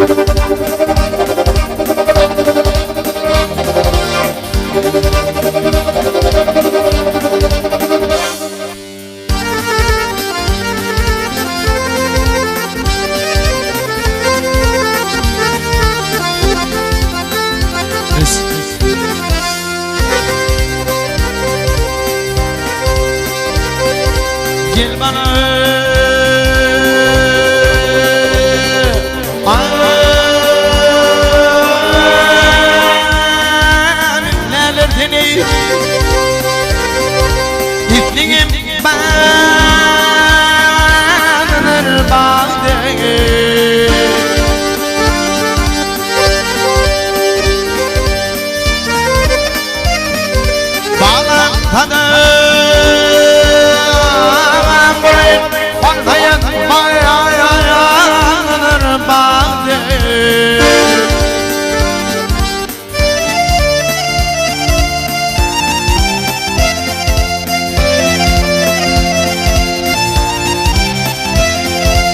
Gel bana Neler seni İtliğim bağlanır bağlı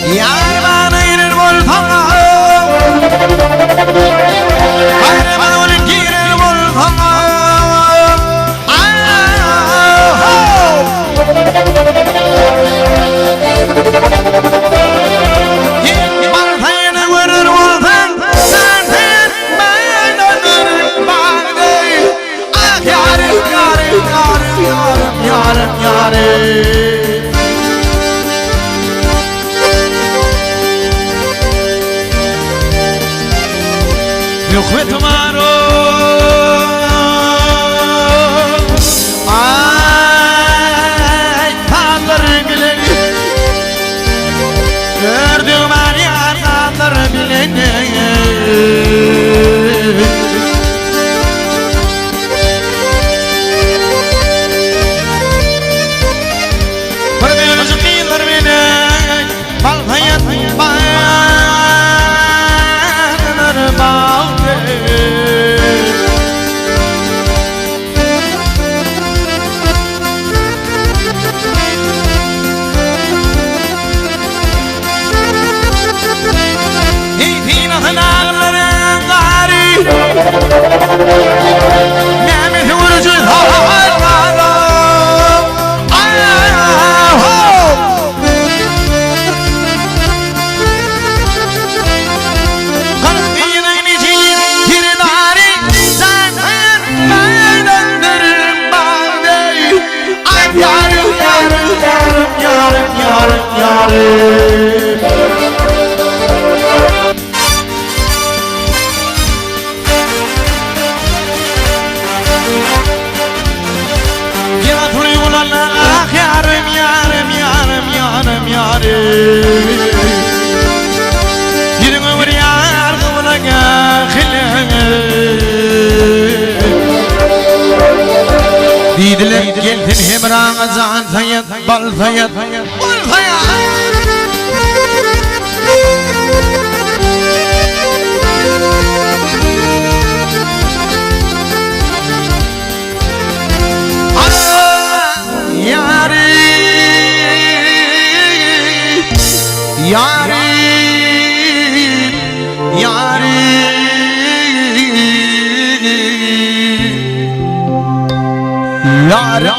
Yar bana girer bolsaň Gaýry bana girer bolsaň Yarım yarım Yoxvet maro Ay kaldır bilen Gördüm ar kaldır bilen Bir bölücük yıllar beni Baltayat bağlar bağlı Eytin ağların gari Mehmet vurucu Yarım yarım yarım Ah yarım yarım yarım yarım yarım Yürün ömür yar kıvına Didiler gelsin hemrana can sayat bal sayat bal sayat Yarim Yarim Yarim.